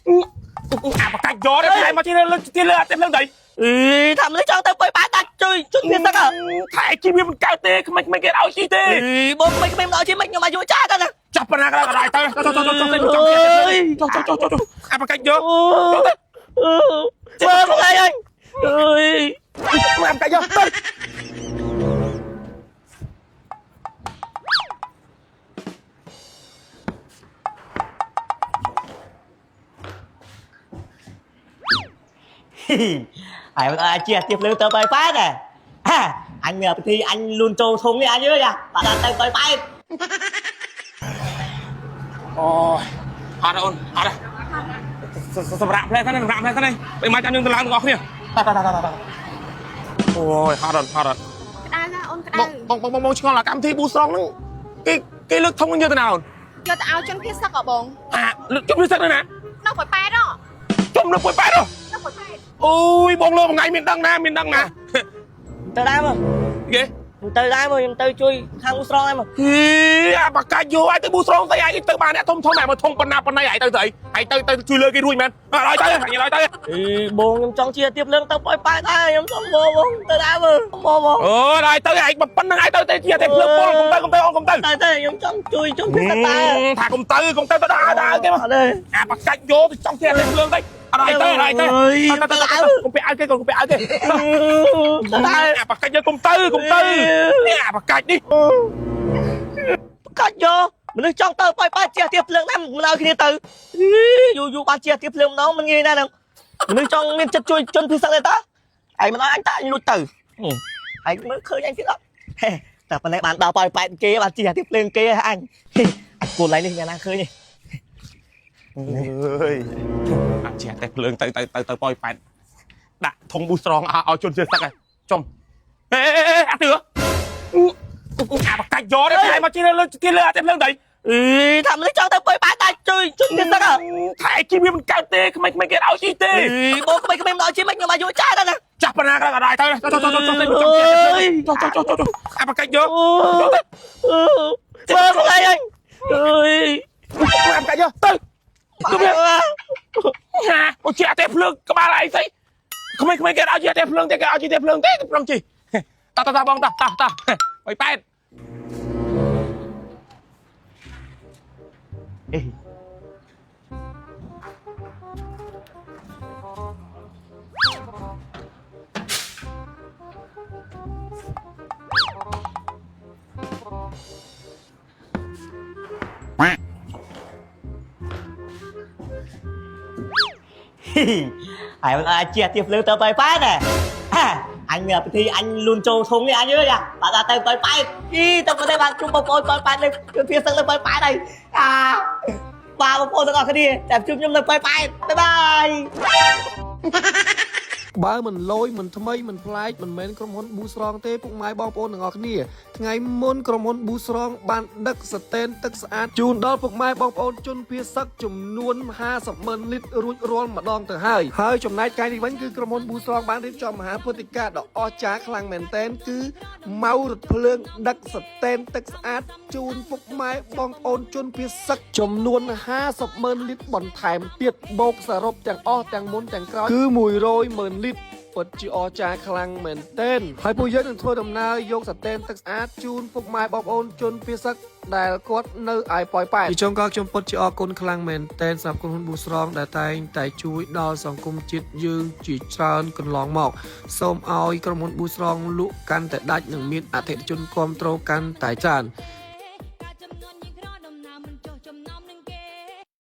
អាបកាច់យកទេថែមកទីលើទីលើអត់ទេភ្លើងដៃ អឺថាមនុស្សចង់ទៅប៉ោយប៉ែតដាច់ជួយជនភៀសសឹក ថែជីវាមិនកើតទេក្មេងៗគេឲ្យជីទេ អឺបងមិនក្មេងមិនដល់ជីមិនខ្ញុំអាយុចាស់ទៅណា ចាប់ប៉ុណ្ណាក៏ដោយទៅទៅទៅទៅទៅចង់ចង់ចង់ចង់ចង់អាបកាច់យក ទៅមើលមកអីអើយ អាបកាច់យកទៅ ហើយមិនអាចជាទៀបលើទៅប៉ោយប៉ែតហ៎អញមានពិធីអញលូនចូលធំនេះអញអើយបាទទៅប៉ោយប៉ែត អូយអត់អូនអត់សម្រាប់ផ្លែហ្នឹងសម្រាប់ផ្លែហ្នឹងពេលមកចាំយើងទៅឡើងទាំងអស់គ្នាតតតតតអូយហត់អត់ហត់អត់ ក្តៅណាអូនក្តៅ បងបងបងឆ្ងល់អាកម្មវិធីប៊ូស្រងហ្នឹងគេគេលើកធុងយើងទៅណាអូន យកទៅឲ្យជនភៀសសឹកហ៎បង អាលើកជុំនេះសិនណា នៅប៉ោយប៉ែតហ៎ ជុំនៅពួយប៉ែត នៅប៉ោយប៉ែត អូយបងលើមួយថ្ងៃមានដឹងណាមានដឹងណា ទៅដែរមក គេ ទៅដែរមកខ្ញុំទៅជួយខាងឧស្រងដែរមក ហីអាបកាច់យកឲ្យទៅប៊ូស្រងទៅឲ្យទៅបានអ្នកធំធំតែមកធំប៉ុណ្ណាប៉ុណ្ណៃឲ្យទៅទៅអីឲ្យទៅទៅជួយលើគេរួចមែនអត់ឲ្យទៅឲ្យទៅ អីបងខ្ញុំចង់ជាទៀបលើងទៅប៉ោយប៉ែតដែរខ្ញុំសុំបងបងទៅដែរមើលបងបង អូឲ្យទៅឲ្យប៉ុណ្្នឹងឲ្យទៅទៅជាតែភ្លើងពលកុំទៅកុំទៅអូនកុំទៅ ទៅទៅខ្ញុំចង់ជួយជនភៀសសឹកដែរ ថាកុំទៅកុំទៅទៅដល់ដល់គេមក អត់ទេ អាបកាច់យកទៅចង់ជាតែភ្លើងទៅអត់ឲ្យទៅអត់ឲ្យទៅទៅកុំពាក់ឲ្យគេកុំពាក់ឲ្យគេ ទៅដែរ អាបកាច់យកកុំទៅកុំទៅនេះអាបកាច់នេះ កាច់យកមនុស្សចង់ទៅប៉ោយប៉ែតជាទៀបភ្លើងដែរមិនឲ្យគ្នាទៅយូរយូរបានជាទៀបភ្លើងម្ដងមិនងាយណាស់ហ្នឹងមនុស្សចង់មានចិត្តជួយជនភៀសសឹកដែរតាឯងមិនឲ្យអញតាអញលួចទៅឯងមើលឃើញអញទៀតអត់តែប៉ុណ្ណេះបានដល់ប៉ោយប៉ែតគេបានជាទៀបភ្លើងគេអញអញគូនឡើយនេះយ៉ាងណាឃើញនេះ អើយអាជាតែភ្លើងទៅទៅទៅទៅប៉យប៉ែតដាក់ធុងប៊ូស្រងឲ្យជនជាសឹកឯងចំអេអាទឿអាបកាច់យកទេថែមកទីលើទីលើអត់ទេភ្លើងដៃ អីថាមនុស្សចង់ទៅប៉ោយប៉ែតដាច់ជួយជនភៀសសឹក ថែជីវាមិនកើតទេក្មេងៗគេឲ្យជីទេ អីបងក្មេងៗមិនដល់ជីមិនខ្ញុំអាយុចាស់ដល់ណា ចាប់ប៉ុណ្ណាក៏ដោយទៅទៅទៅទៅទៅចង់ចង់ចង់ចង់អាបកាច់យកទៅ មើលមកអីអើយ អាបកាច់យកទៅទៅវាហាអូជាតែភ្លើងក្បាលអីស្អីក្មេងៗគេឲ្យជីតែភ្លើងទេគេឲ្យជីតែភ្លើងទេព្រមជីតតតបងតតតប៉យប៉ែត ហើយមិនអាចជាទៀបភ្លើងទៅប៉ោយប៉ែតដែរអញមានពិធីអញលូនចូលធំនេះអញអើយបាទទៅប៉ោយប៉ែតអីទៅមិនได้បានជួបបងប្អូនប៉ោយប៉ែតលើជនភៀសសឹកលើប៉ោយប៉ែតហើយអាបាទបងប្អូនទាំងអស់គ្នាតែជួបខ្ញុំនៅប៉ោយប៉ែតបាយបាយ បើមិនលយមិនថ្មីមិនប្លែកមិនមែនក្រុមហ៊ុនប៊ូស្រងទេពុកម៉ែបងប្អូនទាំងអស់គ្នាថ្ងៃមុនក្រុមហ៊ុនប៊ូស្រងបានដឹកស្តេនទឹកស្អាតជូនដល់ពុកម៉ែបងប្អូនជនភៀសសឹកចំនួន50ម៉ឺនលីត្ររួចរាល់ម្ដងទៅហើយហើយចំណែកថ្ងៃនេះវិញគឺក្រុមហ៊ុនប៊ូស្រងបានរៀបចំមហាព្រឹត្តិការណ៍ដ៏អស្ចារ្យខ្លាំងមែនទែនគឺម៉ៅរថភ្លើងដឹកស្តេនទឹកស្អាតជូនពុកម៉ែបងប្អូនជនភៀសសឹកចំនួន50ម៉ឺនលីត្របន្ថែមទៀតបូកសរុបទាំងអស់ទាំងមុនទាំងក្រោយគឺ100ម៉ឺនលីត្រ ពិតជាអស្ចារ្យខ្លាំងមែនទែនហើយពួកយើងនឹងធ្វើដំណើរយកសតែនទឹកស្អាតជូនពុកម៉ែបងប្អូនជនភៀសសឹកដែលគាត់នៅឯប៉ោយប៉ែតជាចុងក្រោយខ្ញុំពិតជាអរគុណខ្លាំងមែនទែនសម្រាប់ក្រុមហ៊ុនប៊ូស្រងដែលតែងតែជួយដល់សង្គមជាតិយើងជាច្រើនកន្លងមកសូមឲ្យក្រុមហ៊ុនប៊ូស្រងលក់កាន់តែដាច់និងមានអតិថិជនគាំទ្រកាន់តែច្រើន